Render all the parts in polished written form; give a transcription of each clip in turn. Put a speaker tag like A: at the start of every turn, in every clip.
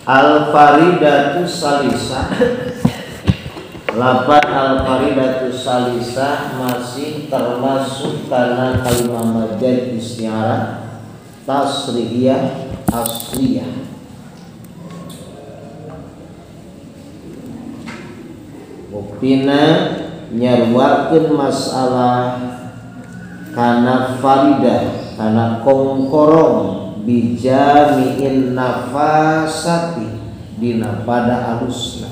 A: Al-faridatu salisah. Lapan al-faridatu salisah masih termasuk karena kalimah majaz isti'arah tasrihiyah asliyah. Buktina nyaruakeun masalah kana faridah, kana kongkorong bijami'in nafasati dina pada alusna.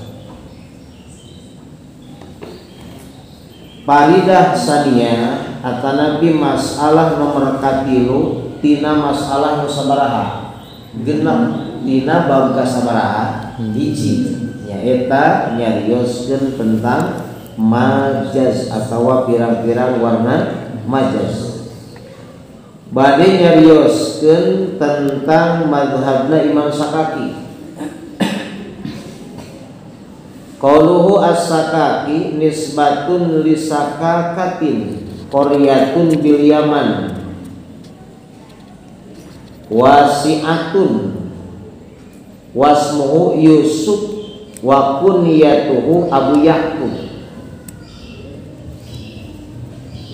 A: Faridah sania atanapi masalah nomor katilu tina masalah nu sabaraha genep tina bab kasabaraha hiji nyaeta nyarioskeun tentang majaz atawa pirang-pirang warna majaz. Bade nyarioskeun tentang mazhabna Imam Sakaki. Qauluhu as-Sakaki nisbatun li sakakatin qaryatun bil Yaman wasi'atun wasmuhu Yusuf wa kunyatuhu Abu Ya'qub.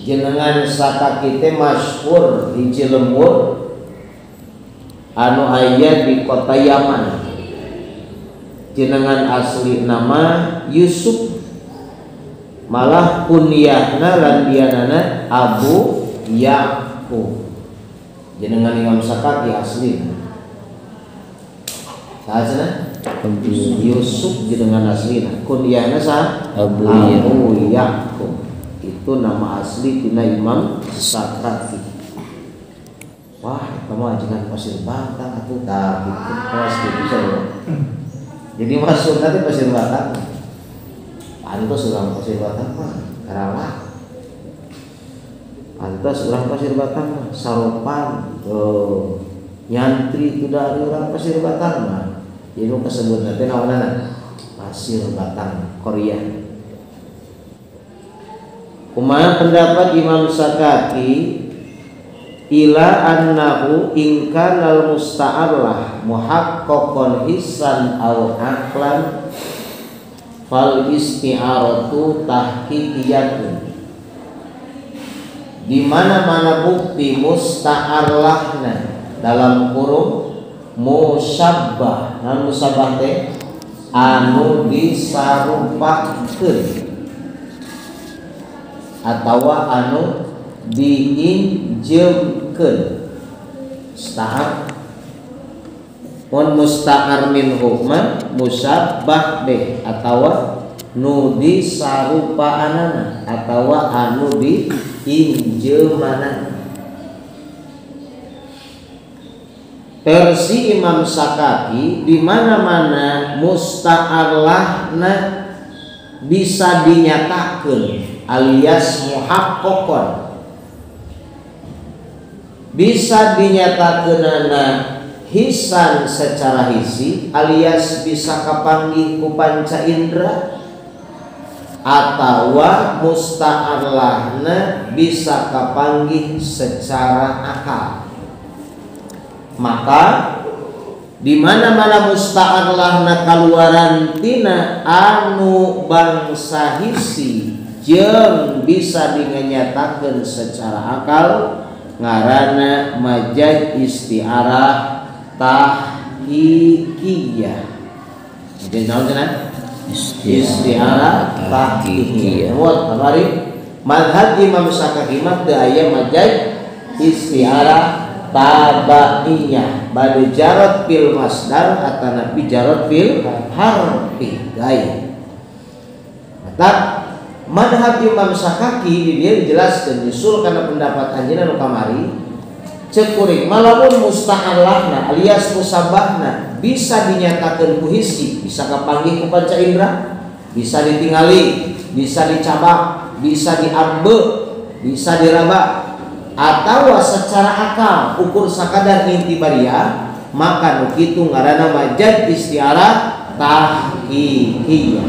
A: Jenengan Sakaki teh masyhur hiji lembur anu aya di kota Yaman. Jenengan asli nama Yusuf, malah kunyahna lan dianana Abu Ya'qub. Jenengan Imam Sakaki asli saha cenah? Yusuf jenengan aslina, kunyahna saha? Abu Ya'qub. Itu nama asli tina Imam Sakaki. Wah, eta mah ajengan Pasir Batang atuh tah kitu. Kelas kitu saya. Jadi masuk nanti Pasir Batang. Pantes urang Pasir Batang mah Karawang. Pantes urang Pasir Batang mah Saropan. Tuh. Nyantri itu dari urang Pasir Batang mah. Jadi nu kasebut teh naonana? Pasir Batang, Korea. Kumaha pendapat Imam Sakaki? Ila annahu in kanal musta'arlah muhaqqaqan hissan aw aqlan fal isti'aratu tahqiqiyatun. Di mana-mana bukti musta'arlahna dalam kurung musyabbah. Nah, musyabbah teh anu disarupakeun atawa anu diinjemkeun. Musta'ar mun musta'ar min hukman musyabbah deh atawa nu disarupaanana atawa anu diinjemanana. Versi Imam Sakaki di mana-mana musta'arlahna bisa dinyatakan alias muhaqqaqon, bisa dinyatakeunana hisan secara hisi alias bisa kapanggih ku panca indera, atawa musta'arlahna bisa kapanggih secara akal. Maka di mana-mana musta'arlahna kaluaran tina anu bangsa hisi jeung bisa dinyatakeun secara akal ngarana majaz isti'arah tahqiqiyah. Jadi naon cenah? Isti'arah tahqiqiyah. Muat kamari mazhab Imam Sakaki mah teu aya majaz isti'arah tabaiyah, bade jarot fil masdar atanapi jarot fil harfi gaya. Maka madhab Imam Sakaki di dia dijelaskan nyusul karena pendapat anjeunna nu kamari ceuk kuring malamun musta'arlahna alias musabahna bisa dinyatakeun ku hisi, bisa kapanggih ku panca indera, bisa ditingali, bisa dicabak, bisa diambe, bisa diraba, atau secara akal ukur sakadar intibaria, maka nu kitu ngaranna majaz isti'arah tahqiqiyah.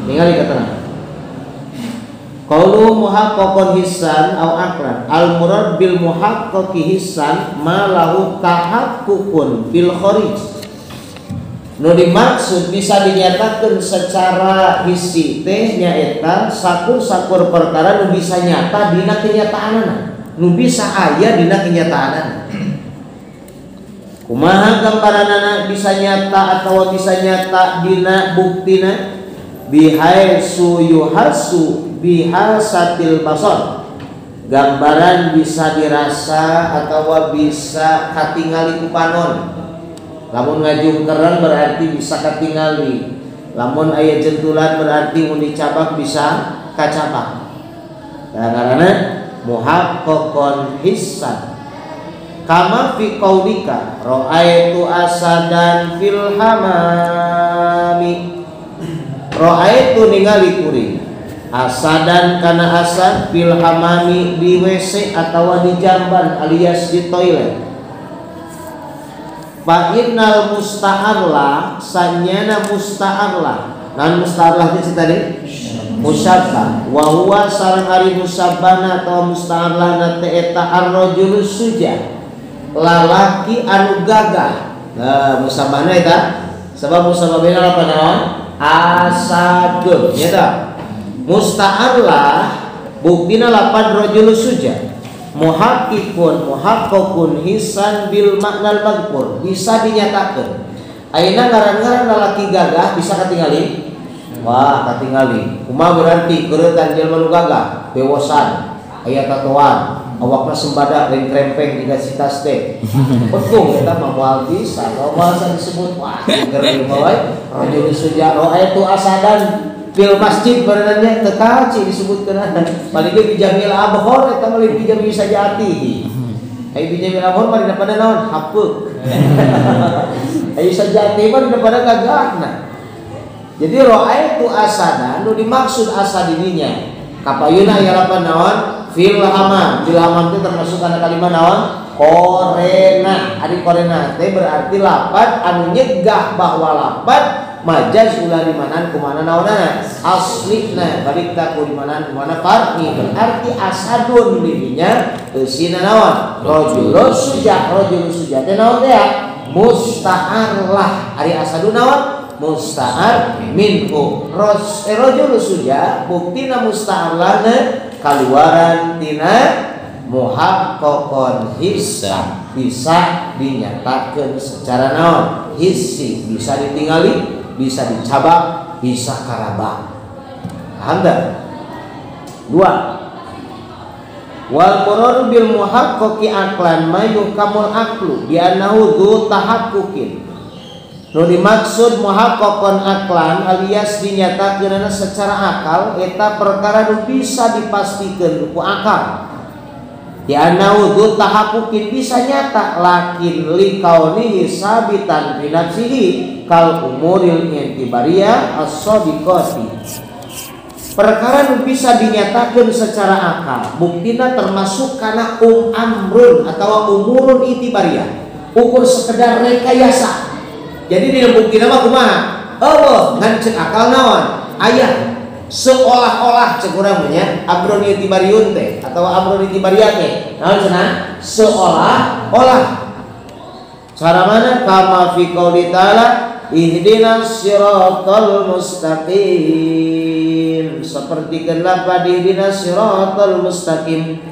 A: Ningali katana qaulu muhaqqaqan hissan aw aqlan al murad bil muhaqqaqi hissan ma lahu tahaqququn fil kharij. Nu dimaksud bisa dinyatakan secara hissi teh nyaeta sakur-sakur perkara nu bisa nyata dina kenyataanana, nu bisa aya dina kenyataanana. Kumaha gambaranana bisa nyata atau bisa nyata dina buktina bihaitsu yuhasu bihasatil basar. Gambaran bisa dirasa atau bisa katingali ku panon. Lamun ngajungkeran berarti bisa katingali. Lamun aya jentulan berarti mun dicabak bisa kacabak. Nah, karena muhaqqaqon hissan. Kama fi qaulika ra'aitu asadan fil hamami. Ra'aitu ningali kuring asadan kana asad fil hamami di WC atawa di jamban alias di toilet. Fa innal musta'arlah sanyana musta'arlah. Nan musta'arlah itu tadi musyabbah wa huwa sareng ari musyabbahna atawa musta'arlahna teh eta ar-rajulus suja, lalaki anu gagah. Nah, musyabbahna eta sebab musyabbahna apa naon? Asadun nya tah. Musta'arlah buktina lapan rajulus suja muhaqqiqun muhaqqaqun hisan bil maknal madhkur, bisa dinyatakan. Ayeuna ngaran-ngaran lalaki gagah bisa katingali? Wah, katingali. Kumaha berarti keuretan jelema nu gagah, bewosan, aya tatoan, awakna sembada lain krempeng dikasih tas teh. Betul eta mah moal bisa, moal disebut wah keur wae rajul suja ra'aitu asadan fil masjid berenangnya tekaci disebutkan paling ge bijamil abhor eta mah bijamil sajatihi. Ai bijamil abhor mah dina pada naon hapeuk. Ai sajati mah dina pada gagahna. Jadi ra'aitu asadan nu dimaksud asad dirinya kapayuna aya lapan naon fil hamam. Fil hamam teh termasuk kana kalimat naon korena. Ari korena teh berarti lapan anu nyegah bahwa lapan majaz ulah dimanan kumana naonana aslina balik ta ku dimanan kumana far'i berarti asadun dirinya eusina naon rajulun suja. Rajulun suja teh naon teh musta'arlah. Ari asadun naon musta'ar minhu. Rajulun suja buktina musta'arlahna kaluaran tina muhaqqaqon hissan, bisa dinyatakan secara naon hissi, bisa ditingali, bisa dicabak, bisa karabak. Paham tak? Dua. Wal muradu bil muhaqqiqi aqlan ma yukamul aqlu bi annahu dzu tahaqquqin. Nu dimaksud muhaqqaqon aqlan alias dinyatakeunana secara akal eta perkara nu bisa dipastikeun ku akal. Di annahu dzu tahaqquqin bisa nyata lakin li kaunihi sabitan fi nafsihi kal umuril i'tibariyah as-sadiqati. Perkara nu bisa dinyatakan secara akal buktina termasuk kana amrun atau umurun i'tibariyah, ukur sekedar rekayasa. Jadi dina buktina mah kumaha? Eueuh ngan ceuk akal naon? Aya seolah-olah cek urang mah nya amrun i'tibariyun teh atau amrun i'tibariyah teh naon cenah? Seolah-olah. Cara mana? Kama fi qouli ta'ala ihdinas siratal mustaqim. Seperti kenapa ihdinas siratal mustaqim?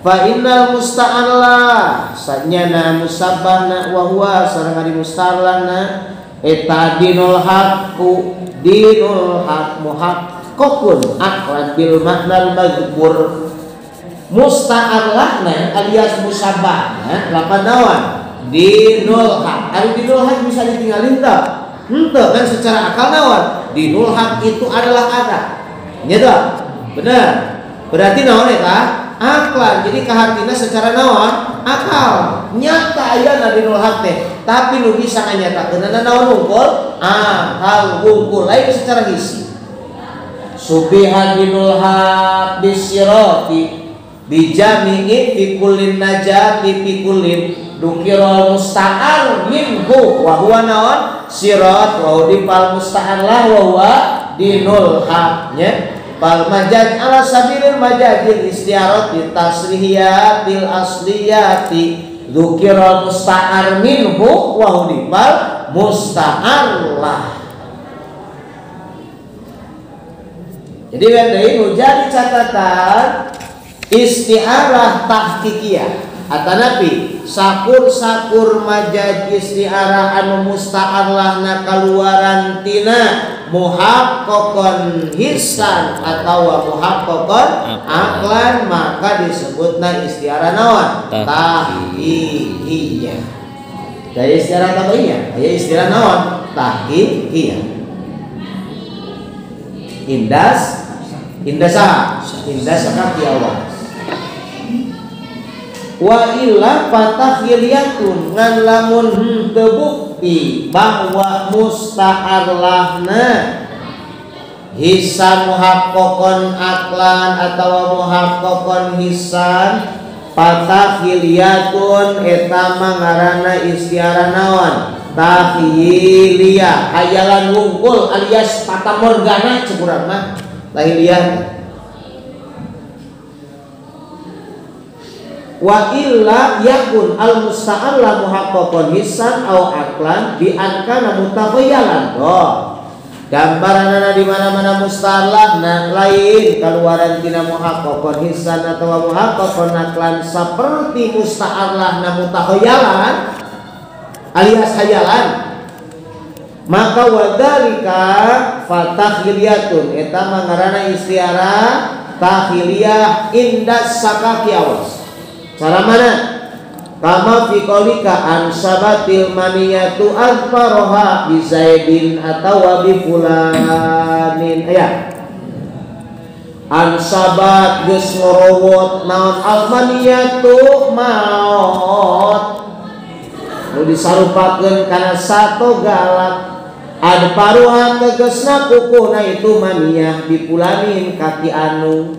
A: Fa innal musta'anlah sanyana musabbahna wa huwa sareng ari musta'anlahna eta dinul haqqu dinul haq muhaqqaqun aqlan bil maknal mazkur. Musta'anlahna alias musabbahna lapan naon? Dinul haq. Ari dinul haq bisa ditinggalin teu? Henteu kan secara akal naon? Dinul haq itu adalah ada. Nya teu? Bener. Berarti naon eta? Akal. Jadi kahartina secara naon? Akal. Nyata ayana dinul haq teh, tapi nu bisa nganyatakeunana naon wungkul? Akal wungkul lain secara hisi. Subiha dinul haq bisirati bijami'i fi kullin najati fi kullin dukirul musta'ar minhu wa huwa naon sirat wa udifal musta'ar lah wa huwa dinul haq nya. Fal majaz ala sabilil majazil istiarati tasrihiyatil asliyati dzukirul musta'ar minhu wa udifal Musta'arlah. Jadi deui nu jadi catatan isti'arah tahqiqiyah atanapi sakur-sakur majaz isti'arah anu musta'arlahna kaluaran tina muhaqqaqon hisan atawa muhaqqaqon aklan maka disebutna isti'arah naon? Tahqiqiyah. Dari isti'arah tabi'iyah aya isti'arah naon? Tahqiqiyah. Indas indas indas sakaki awas. Wa illa fatakhiliyatun ngan lamun henteu bukti bahwa musta'arlahna hisan muhaqqaqon aklan atawa muhaqqaqon hisan fatakhiliyatun eta mah ngaranna isti'arah naon? Takhiliyah, hayalan wungkul alias fatamorgana cek urang mah takhiliyah. Wa illa yakun al musta'alla muhaqqaqan hisan au aklan bi ankana mutakhayyalan. Oh, gambaranana di mana-mana musta'allahna lain kaluaran tina muhaqqaqan hisan atawa muhaqqaqan aklan seperti musta'allahna mutakhayyalan alias hayalan, maka wadalika fatakhiliyatun eta mah ngaranna isti'arah takhiliyah indas sakaki awas. Cara mana? Kama fi qaulika ansabatil maniyatu azfaroha bi zaidin atawa bi fulanin. Aya. Ansabat geus ngorowot naon almaniyatu maot nu disarupakeun kana sato galak adparuha tegesna kukuna itu maniyah bi fulanin kaki anu.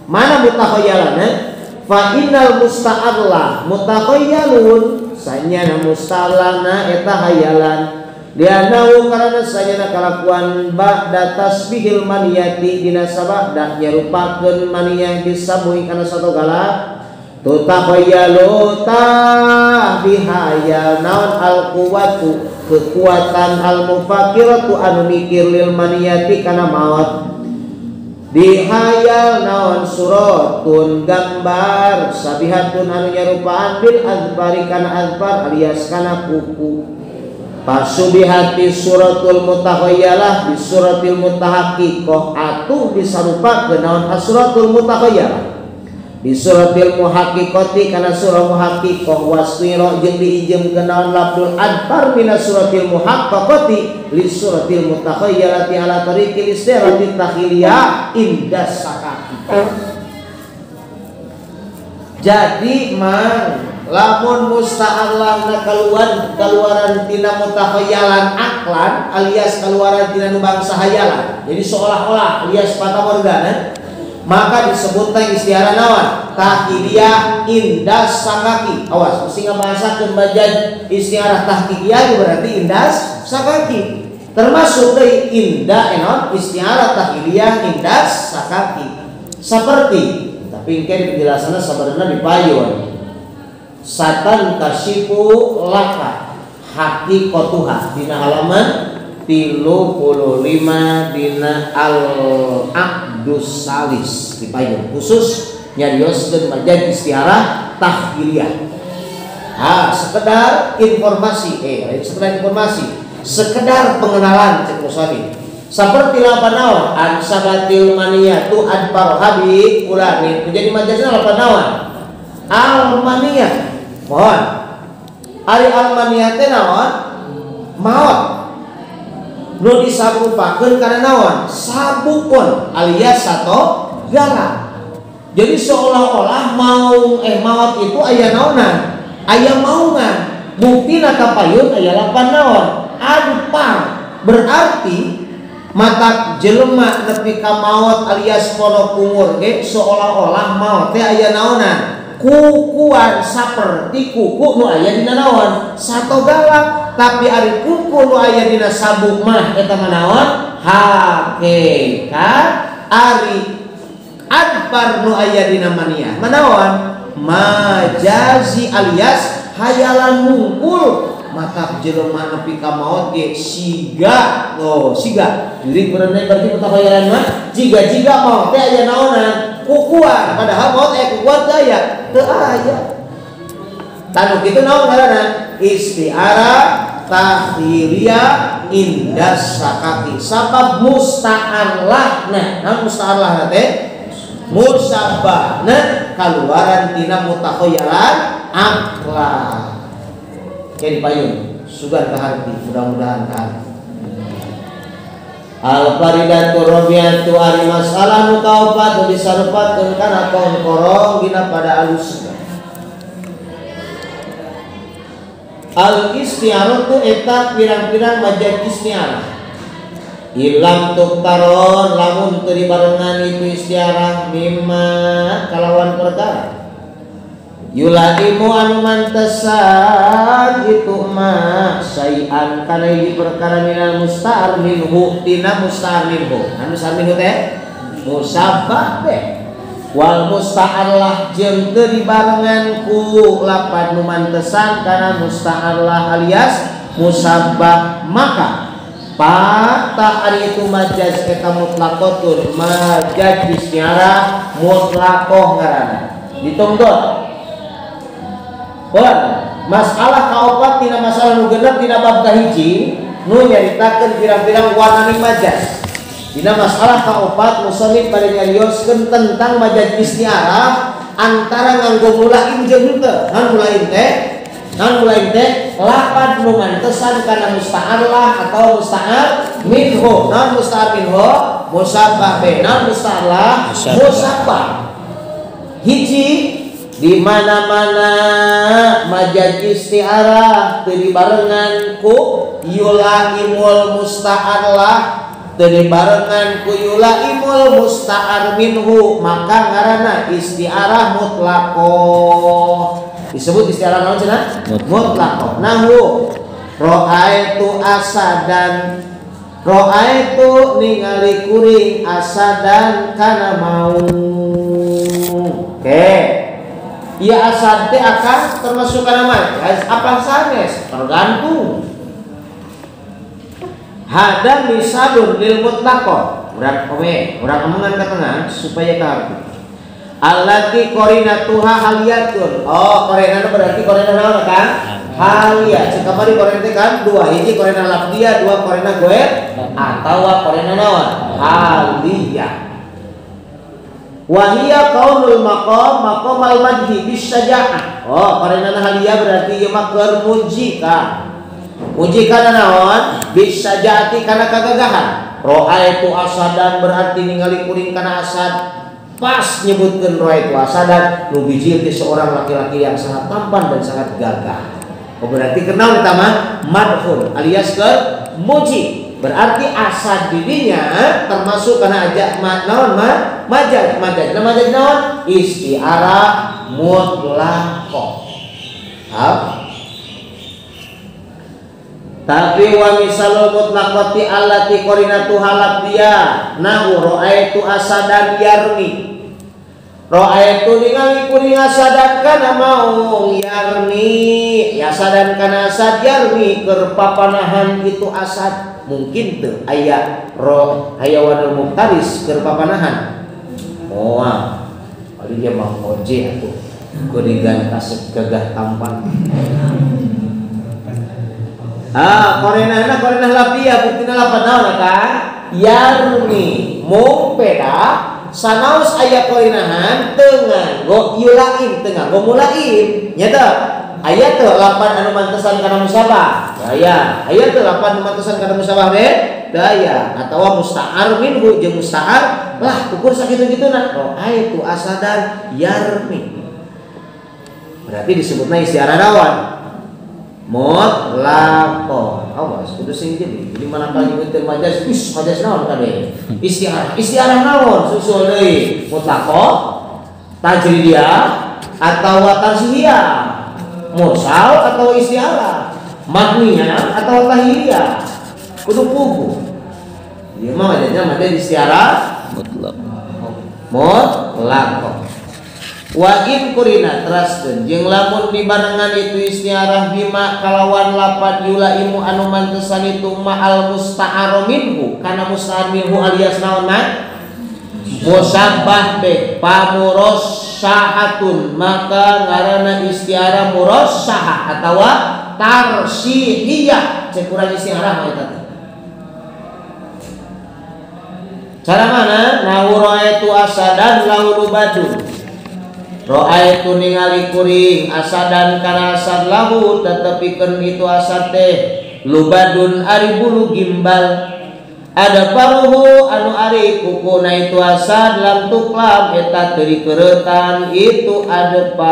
A: Mana mutakhayyalanna? Fa innal musta'arlah mutakhayyalun sanyana musta'arlahna eta hayalan dianahu karena sanyana kalakuan ba'da tasbihil maniyati dina sabada nyarupakeun maniyah disamui kana sato galak tutakayyalu tah bihayal naon al quwatu kekuatan al mufakiratu anu mikir lil maniyati kana maot dihayal naon suratun gambar sabihatun anu nyarupaan bil azbari kana azbar alias kana kuku pasubihati suratul mutakhayyalah bi suratil mutahaqqiqah atuh disarupakeun naon asuratul mutakhayyalah bi suratil muhaqqiqati kana surah muhaqqiqah wasira jeung diijemkeun naon lafzul adbar mina suratil muhaqqaqati li suratil mutakhayyalati ala tariqil istirati takhiliyah indas sakaki. Jadi mang lamun musta'arlahna kaluaran tina mutakhayyalan aklan alias kaluaran tina nu bangsa hayalan, jadi seolah-olah alias fatamorgana, maka disebutna isti'arah naon? Tahqiliyah indas sakaki. Awas, mesti ngabahasakeun majaz isti'arah tahqiqiyah berarti indas sakaki. Termasuk deui inda enon isti'arah tahqiliyah indas sakaki. Seperti tapi engke penjelasanna sabarna di payun. Satan kasifu laka haqiqatuha dina halaman 35 dina al-Aqdus Salis di payun khusus nyarioskeun majaz isti'arah takhiliyah. Ah, sekedar informasi, sekedar informasi, sekedar pengenalan cek musannif. Seperti lapan naon ansabatil maniyatu adfar habi ulani menjadi majazna lapan naon al maniyah. Mohon ari al maniyah teh naon? Maot nu disarupakeun kana naon? Sabukon alias sato galak. Jadi seolah-olah mau maot itu aya naonan, aya maungan. Buktina kapayun aya lapan naon? Adpar. Berarti mata jelema nepi ka maot alias pono kumur ge seolah-olah maot teh aya naonan, kukuan saperti kuku nu aya dina naon? Sato galak. Tapi ari kuku nu aya dina sabuk mah eta mah naon? Hakikat. Ari adbar nu aya dina maniah manaon? Majazi alias hayalan mungkul. Mata jelema nepi ka maot ge siga. Oh, siga. Jurig berenang berarti mutakhayalan mah jiga-jiga maot teh aya naonan? Kukuan. Padahal maot aya kukuan teu aya. Teu aya. Tanu kitu naon ngaranna? Isti'arah takhiliyah indas sakaki. Sabab musta'ar lah. Nah, naon musta'ar lah teh? Musabbahna kaluaran tina mutakhayalan akhlak. Jadi payun sugan kaharti, mudah-mudahan kaharti. Al faridatu rabiatu ari masalah nu kaopat nu disarupatkeun kana kongkorong dina pada alus. Al isti'aratu eta pirang-pirang majaz isti'arah. Ilam tuktaron lamun teu dibarengan itu isti'arah mimma kalawan perkara yulaimu anu mantesan itu ma sayan kana hiji perkara minal musta'ar minhu tina musta'ar minhu anu musta'ar minhu teh musabbah teh wal musta'ar lah jeung teu dibarengan ku lapan nu mantesan kana musta'ar lah alias musabbah maka patah ari itu majaz eta mutlaqatun majaz isti'arah mutlaqah ngaranna ditungtun. Bon, masalah kaopat tina masalah nu genep tina bab kahiji nu nyaritakeun pirang-pirang warnaning majaz. Dina masalah kaopat musannif bade nyarioskeun tentang majaz isti'arah antara nganggo mulaim jeung henteu. Naon mulaim teh? Naon mulaim teh? Lapan nu mantesan kana musta'ar lah atau musta'ar minhu. Naon musta'ar minhu? Musabbah be. Naon musta'ar lah? Musabbah. Hiji di mana-mana majaz isti'arah teu dibarengan ku yulaimul musta'ar lah teu dibarengan ku yulaimul musta'ar minhu maka ngaranna isti'arah mutlaqah. Disebut isti'arah naon cenah? Mutlaqah. Nahu ra'aitu asadan ra'aitu ningali kuring asadan kana mau. Oke. Ya asad teh akan termasuk kana majaz apa sanes tergantung. Hada misalun lil mutlaqah. Urang ome, urang omongan ka tengah supaya kaharti. Allati qarinatuha haliyatun. Oh, qarinah berarti qarinah naon kan? Haliyah. Cek kamari qarinah teh kan dua, hiji qarinah lafdiyah, dua qarinah goer atawa qarinah naon? Haliyah. Wahia kaunul maqam maqamal madhi bisyaja'ah. Oh, qarinah haliyah berarti ieu mah keur muji ka. Muji kana naon? Bisyaja'ati kana kagagahan. Ra'aitu asadan berarti ningali kuring kana asad. Pas nyebutkeun ra'aitu asadan nu bijil teh seorang laki-laki yang sangat tampan dan sangat gagah. Oh, berarti kenal eta mah madhun alias keur muji. Berarti asad dirinya termasuk karena ajak naon mah majaz majaz nah majaz naon isti'arah mutlaqah. Tapi wa misalul mutlaqati allati qarinatuha lafdiyah nahu ra'aitu asadan yarmi ra'aitu ningali kuring asadan kana maung yarmi asadan kana asad yarmi keur papanahan itu asad. Mungkin tuh aya roh hayawanul muftaris keur papanahan moal paling dia mah oje atuh kuringan kasep gagah tampan. Ah, korenahna korenah lafiyah buktina lapan naon kan yarmi mung peda sanaos aya korenahan teu nganggo yulaim teu nganggo mulaim nya teu aya teu lapan anu mantesan kana musabah aya aya teu lapan anu mantesan kana musabah be teu aya atawa musta'ar minhu jeung musta'ar lah ukur sakitu-kituna ra'aitu asadan yarmi berarti disebutna isti'arah naon mutlaqah. Awas kudu sing jadi jadi mana kali nyebutkeun majaz is majaz naon kabeh isti'arah isti'arah naon susul deui mutlaqah tajridiyah atawa tarsihiyah mursal atau isti'arah makniyah atau tahiliyah kudu pugu ieu mah majazna majaz isti'arah mutlaq mutlaq. Wa in kurina teraskeun jeung lamun dibarengan itu istiarah bima kalawan lapat yulaimu anu mantesan itu ma'al musta'ar minhu kana musta'ar minhu alias naon mah musabbah be pamurassahatun maka ngaranna istiarah murassaha atawa tarsihiyah cek urang istiarah mah eta teh. Cara mana nahu ra'aitu asadan lahu lubadun ra'aitu ningali kuring asadan kana asad lahu tetepikeun itu asad teh lubadun ari bulu gimbal ada paruhu anu ari kukuna itu asad lam tuklam eta teu dikeureutan itu adepar.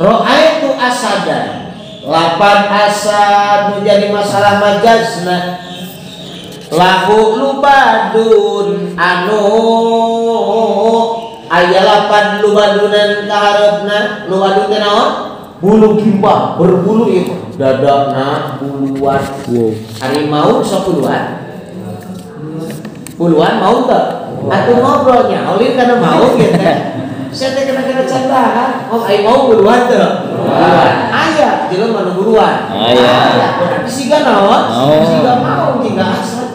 A: Ra'aitu asadan lapan asad nu jadi masalah majazna lahu lubadun anu aya lapan lubadunan kaharepna lubadun teh naon bulu gimbal berbulu ieu dadana buluan wow. Harimau sapuluan puluhan mau teu atuh ngobrolnya ulin kana mau gitu saya teh kena-kena candaan oh ai mau buluan teu buluan aya jelema nu buluan aya berarti siga naon siga mau jiga asal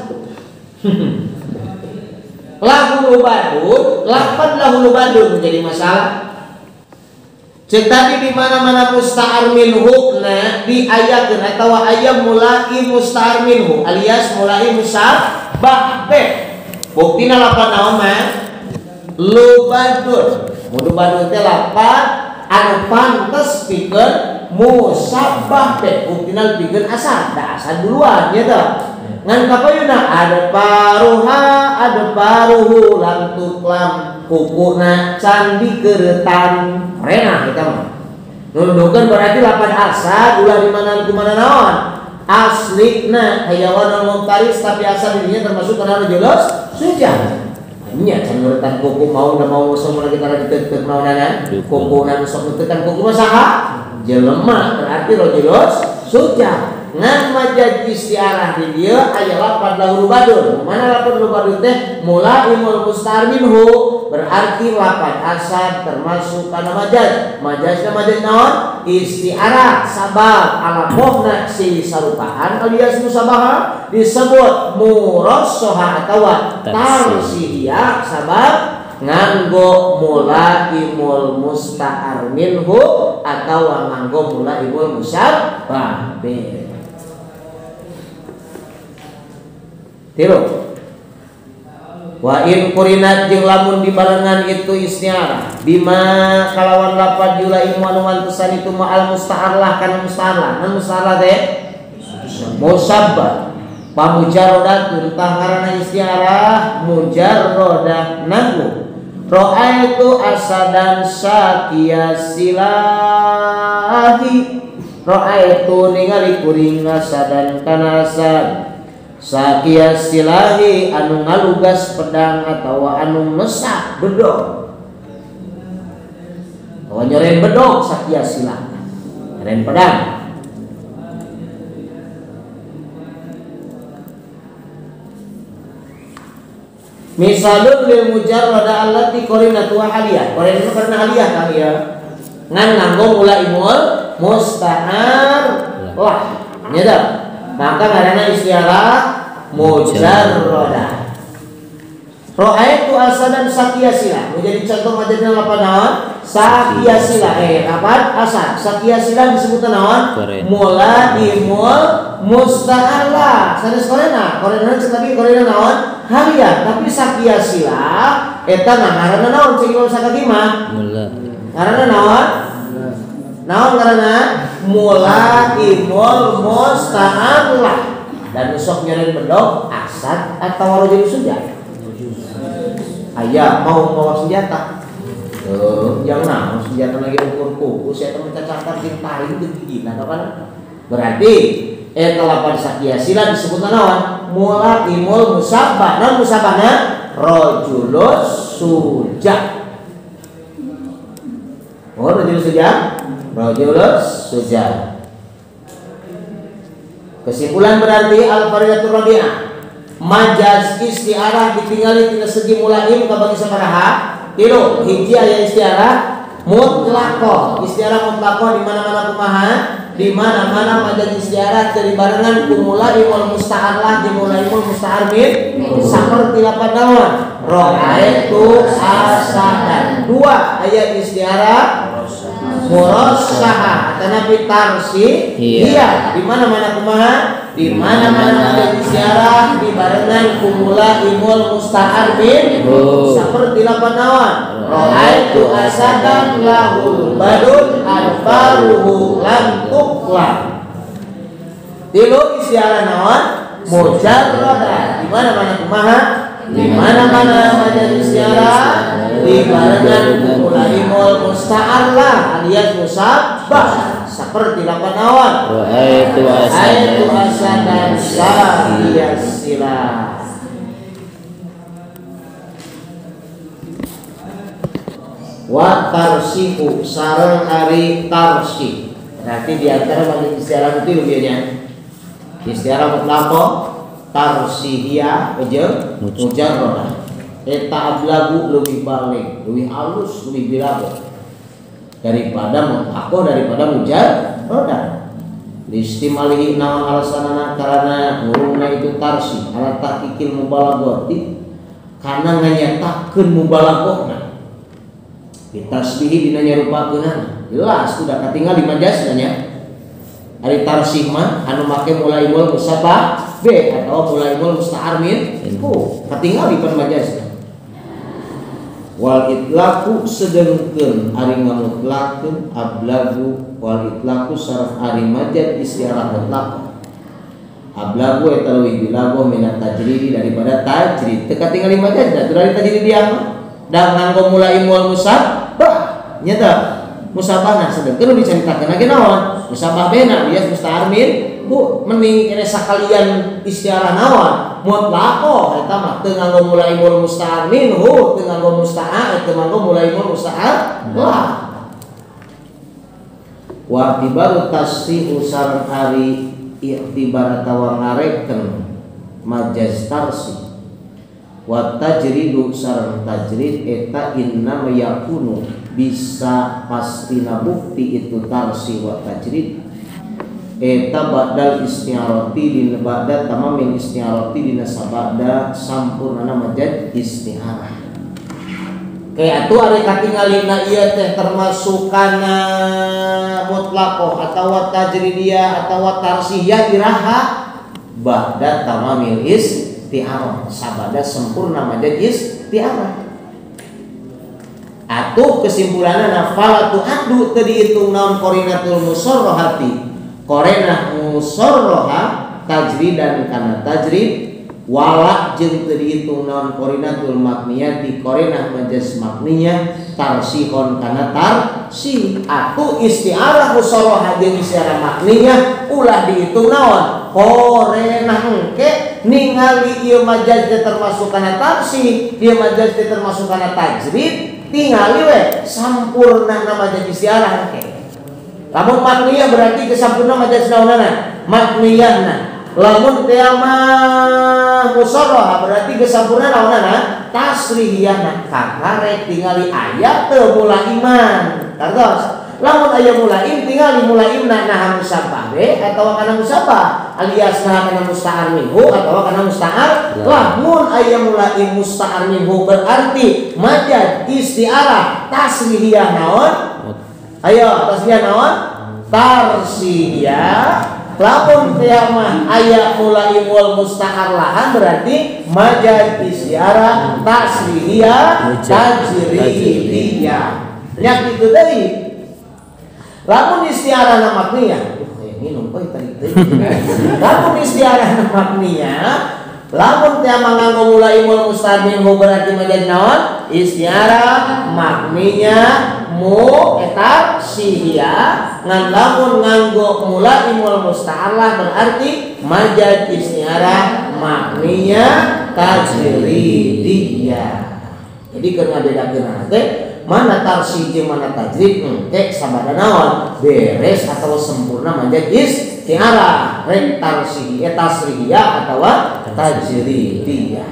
A: lahu lubadun lapan lahu lubadun menjadi masalah. Cek tadi di mana-mana musta'ar minhu na diayakeun atawa aya mulai musta'ar minhu alias mulai musabbah be. Buktina lapan naon mah lubadun. Lubadun teh lapan anu pantes pikeun musabbah be. Buktina pikeun asal, da asal duluan nya teh. Ngan kapayuna ada paruha ada paruhu lam tuklam kukuna candi keretan renah kita mah nundukeun berarti lapan asad ulah di mana ku mana naon aslina hayawan muftaris tapi asal dirinya termasuk kana jelas suja nya can ngeretan kuku mau da mau semua kita lagi teu naonanan kukuna nu sok ngeretan kuku mah saha jelema berarti rajulus suja. Ngan majaz istiarah di dia aya lapan lahu lubadun. Mana lapan lubadun teh mulaimul musta'ar minhu berarti lapan asad termasuk kana majaz. Majazna majaz naon? Istiarah sabab alapohna si sarupaan alias musabaha disebut murassaha atawa tarsihiyah sabab nganggo mulaimul musta'ar minhu atawa nganggo mulaimul musabbah. Tilu. Wa in kurinat jeung lamun dibarengan itu istiarah bima kalawan lapan yulaimu anu mantesan itu ma'al musta'arlah kana musta'arlah. Nan musta'arlah teh musabbah pamujarradatun tah ngaranna istiarah mujarradah nanggu ra'aitu asadan sakiya silahi ra'aitu ningali kuring asadan kana asad sakia silahi anu ngalugas pedang atawa anu mesak bedog atawa nyoren bedog sakia silah nyoren pedang misalun lil mujarrada allati qarinatu wa haliyah qarinatu karena haliyah kan ya ngan nganggo mulaimul musta'ar lah nya teh maka ngaranna istiarah mujarradah. Ra'aitu asadan sakia sila menjadi contoh majazna lapan naon? Sakia sila lapan asad. Sakia sila disebut naon? Mulaimul musta'arlah. Sanes korena, korena cek tadi korena naon? Harian, tapi sakia sila eta ngaranna naon cek Imam Sakaki mah? Ngaranna naon? Naon karena mulaimul musta'arlah dan sok nyoren bedog asad atau rajul suja aya mau bawa senjata yang naon senjata lagi ukur kuku saya temen cacatan jeung taring teu gigina kapan berarti eta lapan sakia sila disebut naon mulaimul musabbah naon musabbahna rajulus suja oh rajulus suja rajulus suja. Kesimpulan berarti al-faridatur rabi'ah. Majaz istiarah ditinggali tina segi mulaim kabagi sabaraha? Tilu. Hiji aya istiarah mutlaqah. Istiarah mutlaqah di mana-mana kumaha? Di mana-mana majaz istiarah teu dibarengan ku mulaimul musta'ar lah jeung mulaimul musta'ar min saperti lapan naon? Ra'aitu asadan. Dua aya istiarah murassaha atanapi tarsi iya. Di mana-mana kumaha? Di mana-mana majaz istiarah dibarengan ku mulaimul musta'ar min saperti lapan naon? Ra'aitu asadan lahul badun adfaruhu lam tuqla. Tilu istiarah naon? Mujarradah. Di mana-mana kumaha? Di mana-mana majaz istiarah dibarengan ku mulaimul musta'ar lah alias musabbah saperti lapan naon?
B: Ra'aitu
A: asadan sahiyas silah. Wa tarsihu sareng ari tarsih. Berarti di antara majaz istiarah itu biasanya istiarah mutlaqah, tarsihiyah jeung mujarradah. Eta ablagu leuwih balik, leuwih alus, leuwih bilago daripada mutlaqah, daripada mujarradah. Listimalihi naon alasanana karena ngurungna itu tarsih ala tahqiqil mubalaghati kana nganyatakeun mubalaghahna. Ditasbihi dina nyarupakeunana. Jelas sudah katingal di majazna nya. Ari tarsih mah anu make mulaimul musabbah b atau mulaimul musta'ar min ku katingal di pan majazna. Wal itlaqu sedengkeun ari ngamutlakeun ablagu wal itlaqu sareng ari majaz istiarah mutlaq. Ablagu eta leuwih bilago minat tajridi daripada tajrid. Teu katingal di majazna teu dari tajrid dia mah. Da nganggo mulaimul musabbah nya teh musabbahna sedengkeun nu dicaritakeun ge naon musabbah bena alias musta'ar min bu mending kene sakalian istiarah naon mutlaqah eta mah teu nganggo mulaimul musta'ar minhu teu nganggo musta'ar teu nganggo mulaimul musta'ar lah. Wa tibaru tasrihu sareng ari i'tibar atawa ngareken majaz tarsih wa tajridu sareng tajrid eta inna yakunu bisa pastina bukti itu tarsih wa tajrid eta ba'dal istiarati dina ba'da tamamil istiarati dina sabada sampurnana majaz istiarah. Kayak atuh ari katingalina ieu teh termasuk kana mutlaqah atawa tajridiyah atawa tarsihiyah iraha ba'da tamamil istiarah sabada sempurna majaz istiarah. Atuh kesimpulanna falatu adu teu dihitung naon qorinatul musarrahati qorinah musarrahah tajridan kana tajrid wala jeung teu dihitung naon qorinatul makniyati qorinah majaz makniyah tarsihon kana tarsih. Atuh istiarah musarrahah jeung istiarah makniyah ulah dihitung naon qorinah engke ningali ieu majaz teh termasuk kana tarsih ieu majaz teh termasuk kana tajrid tingali we sampurna majaz istiarah engke. Lamun makniyah berarti kesampurna majaz naonana makniyahna. Lamun teh mah musarrahah berarti kesampurna naonana tasrihiyahna. Kakarek tingali aya teu mulaiman. Kartos lamun aya mulaim tingali mulaimna naha musabbah be atawa kana musabbah alias naha kana musta'ar minhu atawa kana musta'ar. Lamun aya mulaim musta'ar minhu berarti majaz istiarah tasrihiyah naon? Ayo tasrihiyah naon? Tarsihiyah. Lamun teh mah aya mulaimul musta'ar lahan berarti majaz istiarah tasrihiyah tajridiyah. Nya kitu deui. Lamun istiarah na makniyah, kayak minum euy tadi teh. Lamun istiarah na makniyah, lamun teh manganggo mulaimul musta'ar minhu berarti majaz naon? Istiarah makniyah mu eta sihiyah ngan lamun nganggo mulaimul musta'ar lah berarti majaz istiarah makniyah tajridiyah. Jadi keur ngabedakeun teh Mana tarsih jeung mana tajrid engke sabada naon beres atau sempurna majaz isti'arah rek tarsih tasrihiyah atawa tajridiyah.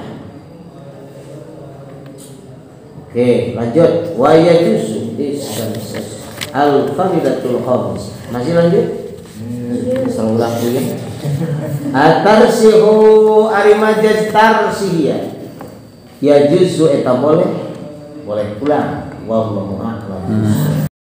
A: Oke, lanjut. Wa yajuzu al-faridatul khamis. Masih lanjut? Ulang ya. At-tarsihu ari majaz tarsihiyah. Yajuzu eta boleh, boleh pulang. Wallahu a'lam.